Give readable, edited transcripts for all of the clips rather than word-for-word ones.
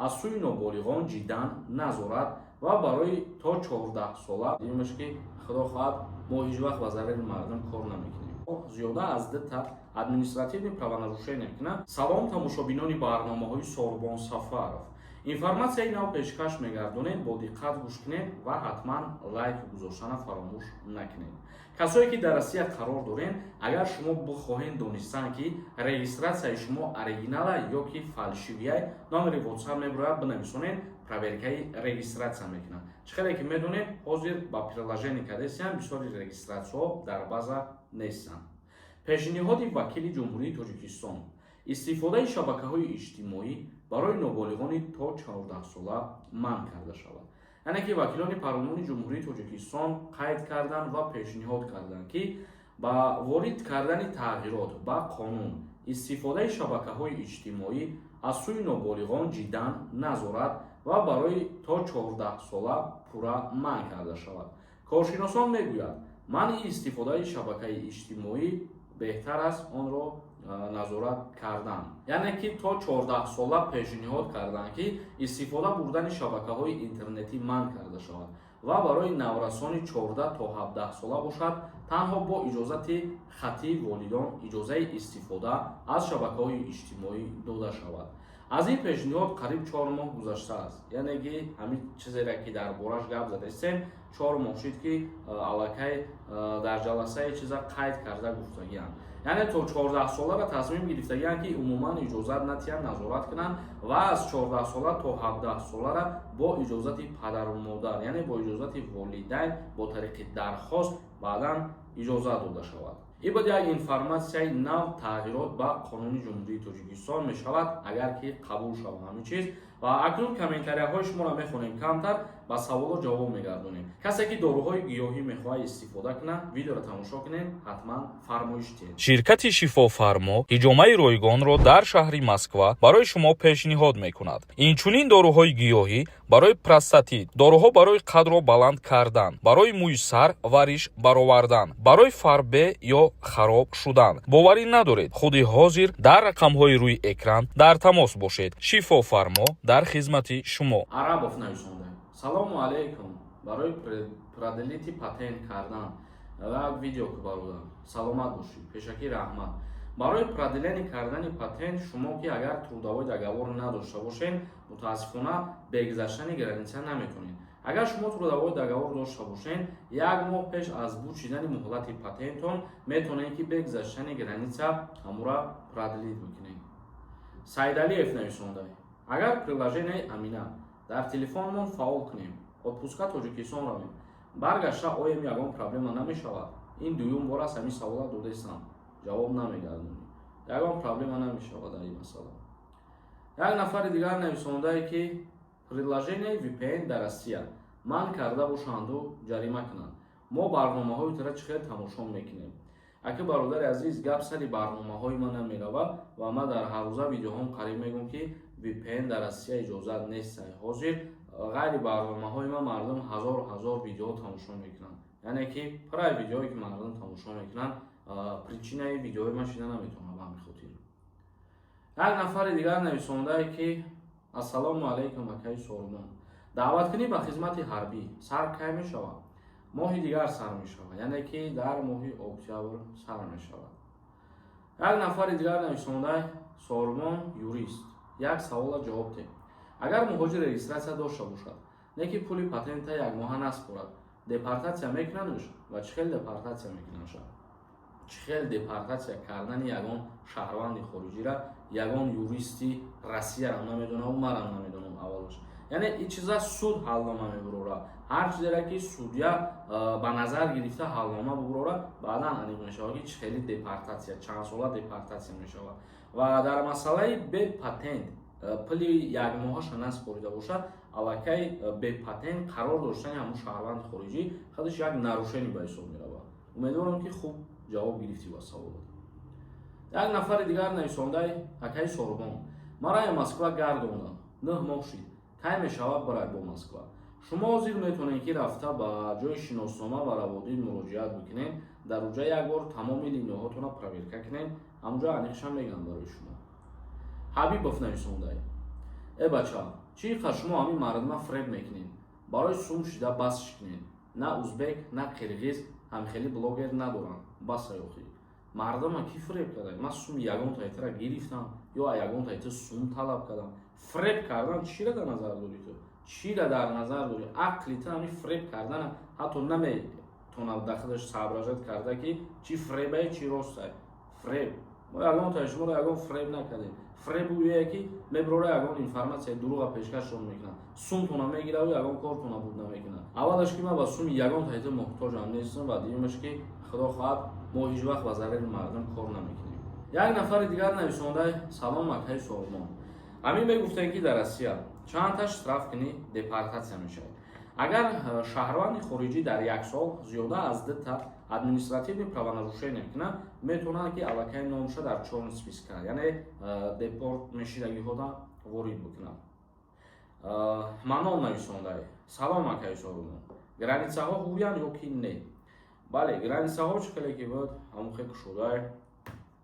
аз сӯи ноболиғон ҷиддан назорат ва барои то 14 сола имаш, ки худо хоҳад, мо ҳеҷ вақт ба зарари мардум кор намекунем. Зиёда аз дута административный правонарушение кунад. Салом, тамошобинони барномаҳои Сорбон Сафаров. Информатсияи нав пешкаш мегардонем, бо диққат гӯш кунед ва ҳатман лайк гузоштана фаромӯш накунед. Касое ки дар Россия қарор дорем, агар шумо бихоҳед донистан, ки регистратсияи шумо оригинала ё ки фальшивый, номери WhatsApp мебурояд, бинависонед, проверкаи регистратсия мекунад. Чӣ хеле ки медонед, ҳозир ба приложение кадесиям бисёри регистратсияҳо дар база нестанд. Пешниҳоди вакили Ҷумҳурии Тоҷикистон: истифодаи шабакаҳои иҷтимоӣ барои ноболиғони то 14 сола манъ карда шавад. Яъне ки вакилони парлумони Ҷумҳурии Тоҷикистон қайд карданд ва пешниҳод карданд, ки ба ворид кардани тағйирот ба қонун истифодаи шабакаҳои иҷтимоӣ аз сӯи ноболиғон ҷиддан назорат ва барои то 14 сола пурра манъ карда шавад. Коршиносон мегӯяд, манъи истифодаи шабакаи иҷтимоӣ беҳтар аст онро назорат кардан. Яъне ки то 14 сола пешниҳод карданд, ки истифода бурдани шабакаҳои интернетӣ манъ карда шавад ва барои наврасони 14 то 17 сола бошад, танҳо бо иҷозати хаттии волидон иҷозаи истифода аз шабакаҳои иҷтимоӣ дода шавад. Аз ин пешниҳод қариб 4 моҳ гузаштааст. Яъне ки ҳамин чизере ки дар бораш гап задастем, 4 моҳ шуд, ки аллакай дар ҷаласаи чиза қайд карда гуфтагианд. Яъне то 14 солара тасмим гирифтагианд, ки умуман иҷозат натиҳанд, назорат кунанд ва аз 14 сола то 17 солара бо иҷозати падару модар, яъне бо иҷозати волидайн, бо тариқи дархост баъдан иҷозат дода шавад. Ин буд як информатсияи нав, тағйирот ба қонуни Ҷумҳурии Тоҷикистон мешавад, агар ки қабул шавад ҳамин чиз. Ва акнун комментарияҳои шуморо мехонем, камтар ба саволо ҷавоб мегардонем. Касе ки доруҳои гиёҳӣ мехоҳад истифода кунад, видеоро тамошо кунед, ҳатман фармоиш диҳед. Ширкати Шифофармо ҳиҷомаи ройгонро дар шаҳри Москва барои шумо пешниҳод мекунад. Инчунин доруҳои гиёҳӣ барои простатит, доруҳо барои қадро баланд кардан, барои мӯи сар ва риш баровардан, барои фарбе ё хароб шудан. Боварӣ надоред? Худи ҳозир дар рақамҳои рӯи экран дар тамос бошед. Шифофармо дар хизмати шумо. Арабов нависонда: «Салому алайкум, барои продлить патент кардан як видео ки бародар, саломат бошӣ, пешакӣ раҳмат. Барои продление кардани патент шумо ки агар трудовой договор надошта бошед, мутаассифона, бе гузаштани граница наметонед. Агар шумо трудовой договор дошта бошед, як моҳ пеш аз буд шидани муҳлати патентон метавонед, ки бе гузаштани граница ҳамура продлить бикунед». Сайдалиев нависонда: «Агар приложениеи Амина дар телефонмон фаъол кунем, отпуска Тоҷикистон равем, баргашта оем, ягон проблема намешавад?» Ин дуюм бор аст ҳамин савола додестам, ҷавоб намегардонӣ. Ягон проблема намешавад дар ин масъала. Як нафари дигар нависондае, ки приложениеи VPN дар Россия манъ карда бошанду ҷарима кунанд, мо барномаҳои тура чӣ хел тамошо мекунем? Аки бародари азиз, гап сари барномаҳои ман намеравад ва ман дар ҳаррӯза видеоҳом қариб мегӯм, ки VPN дар Россия иҷозат нест. Ҳозир ғайри барномаҳои ман мардум ҳазору ҳазор видеоҳо тамошо мекунанд. Яъне ки пурраи видеое ки мардум тамошо мекунанд, причинаи видеои ман шида наметавонад. Ба ҳамин хотир як нафари дигар нависондае, ки «Ассалому алайкум, акаи Сорбон, даъваткунӣ ба хизмати ҳарбӣ сар кай мешавад?» Моҳи дигар сар мешавад, яъне ки дар моҳи октябр сар мешавад. Як нафари дигар нависонда: «Сорбон юрист, як савола ҷавоб деҳ. Агар муҳоҷир регистратсия дошта бошад, не ки пули патента якмоҳа наспорад, депортатсия мекунандш ва чӣ хел депортатсия мекунандша?» Чӣ хел депортатсия кардани ягон шаҳрванди хориҷира ягон юристи Россиярам намедонаму марам намедонам аввалаш. Яъне ин чиза суд ҳалнома мебурора. Ҳар чизере ки судья ба назар гирифта ҳалнома бубурора, баъдан аниқ мешавад, ки чӣ хели депортатсия, чанд сола депортатсия мешавад. Ва дар масъалаи бепатент пули якмоҳаша наспорида бошад, аллакай бепатент қарор доштани ҳамун шаҳрванди хориҷӣ худаш як нарушение ба ҳисоб меравад. Умедворам, ки хуб ҷавоб гирифтӣ ба саволот. Як нафари дигар нависондай: «Акаи Сорбон, мараи Москва гардондам, 9 моҳ шид, кай мешавад барай бо Москва?» Шумо ҳозир метавонед, ки рафта ба ҷои шиноснома ва раводид муроҷиат бикунед. Дар уҷа як бор тамоми линияҳотонро проверка кунед, ҳамунҷо аниқша мегӯям барои шумо. Ҳабибов нависондай: «Э бача, Чӣ қадр шумо ҳамин мардума фреб мекунед? Барои сум шида басш кунед. На узбек, на қирғиз ҳамхели блогер надоранд. Баса ёхӣ, мардума ки фреб карда? Ман суми ягон тайтара гирифтам ё ягон тайта сум талаб кардам? Фреб кардан чира дар назар дорӣ ту? Чира дар назар дорӣ? Ақли ту ҳамин фреб кардана ҳатто наметонад дар худаш соображать карда, ки чӣ фребае, чӣ ростае. Фреб, мо ягон таи шуморо ягон фреб накардем. Фреб ӯе ки меброра, ягон информатсияи дурӯға пешкашшон мекунад, сумтона мегираву ягон кортона буд намекунад. Аввалаш, ки ман ба суми ягон таита муҳтоҷам нестам ва дуюмаш, ки худо хоҳад, мо ҳеҷ вақт ба зарари мардум кор намекунем. Як нафари дигар нависонда: «Салом, акаи Соҳибмон. Ҳамин мегуфтем, ки дар Россия чандта штраф кунӣ, депортатсия мешавад. Агар шаҳрванди хориҷӣ дар як сол зиёда аз дута административный правонарушение кунад, метавонад, ки аллакай номша дар чёрный список кунад, яъне депорт мешидагиҳода ворид бикунад». Манон нависондаe: «Салом, акаи Соҳибмон, границаҳо ҳуянд ё ки не?» Бале, границаҳо чӣ хеле ки буд, ҳамон хел кушодай.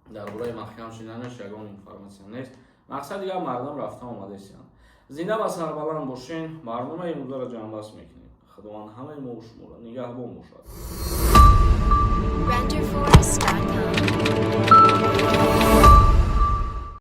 Дар бораи маҳкам шиданаш ягон информатсия нест. Мақсад дигар мардум рафта омадесиянд. Зинда ва сарбаланд бошен. Барномаи имрӯзаро ҷамъбаст мекунем. Худованд ҳамаи мо шуморо нигаҳбон бошад. Renderforest.com.